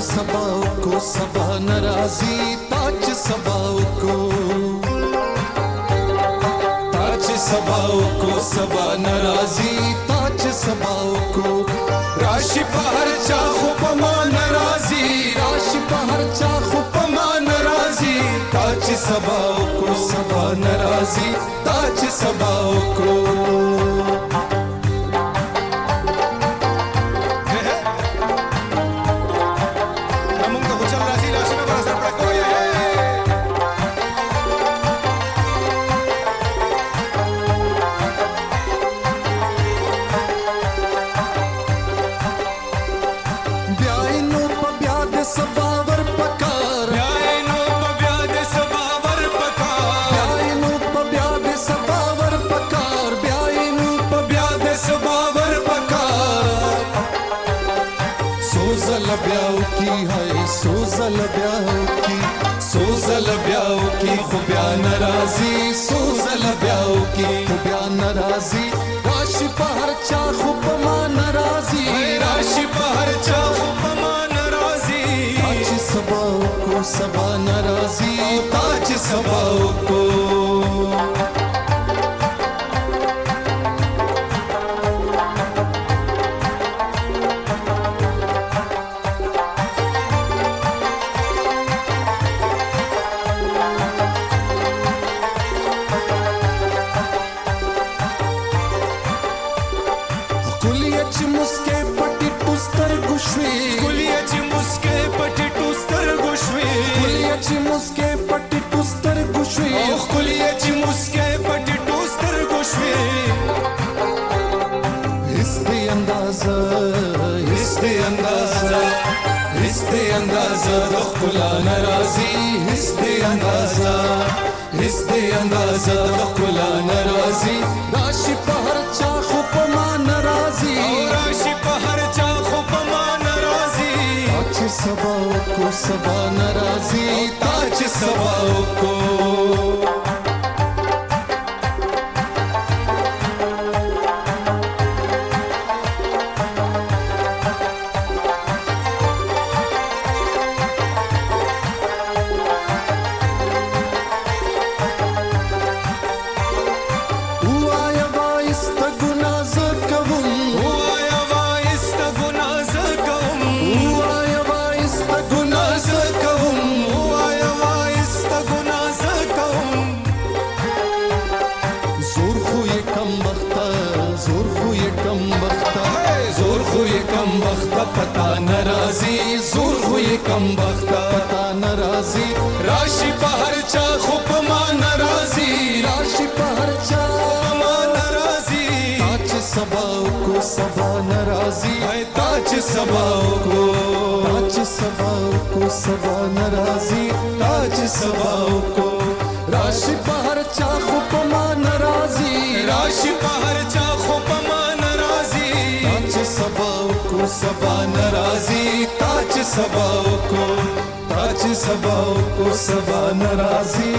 سبا کو سبا ناراضی، تاج سبا کو، تاج سبا کو سبا ناراضی، تاج سبا کو۔ راشي په هر چا خو په ما ناراضي، راشي په هر چا خو په ما ناراضي، تاج سبا کو سبا ناراضي، تاج سبا کو۔ سوزل بیاو کی، سوزل بیاو کی خو بیا ناراضي، سوزل بیاو کی خو بیا ناراضي، راشي په هر چا خو په ما ناراضي، راشي په هر چا خو په ما ناراضي، تاج سبا کو سبا ناراضي، تاج سبا کو۔ ښکلا ناراضي، هیڅ دې اندازه، هیڅ دې اندازه د ښکلا ناراضي، راشي په هر چا خو په ما ناراضي، راشي په هر چا خو په ما ناراضي، تاج سبا کو سبا ناراضي، تاج سبا کو۔ پتا ناراضي، زور خو یې کم بخته، پتا ناراضي، راشي په هر چا خو په ما ناراضي، راشي په هر چا په ما ناراضي، تاج سبا کو سبا ناراضي، تاج سبا کو، تاج سبا کو سبا ناراضي، تاج سبا کو۔ راشي په هر چا خو په ما ناراضي، راشي په هر چا خو په ما ناراضي، تاج سبا کو سبا ناراضي، تاج سبا کو، تاج سبا کو سبا ناراضي۔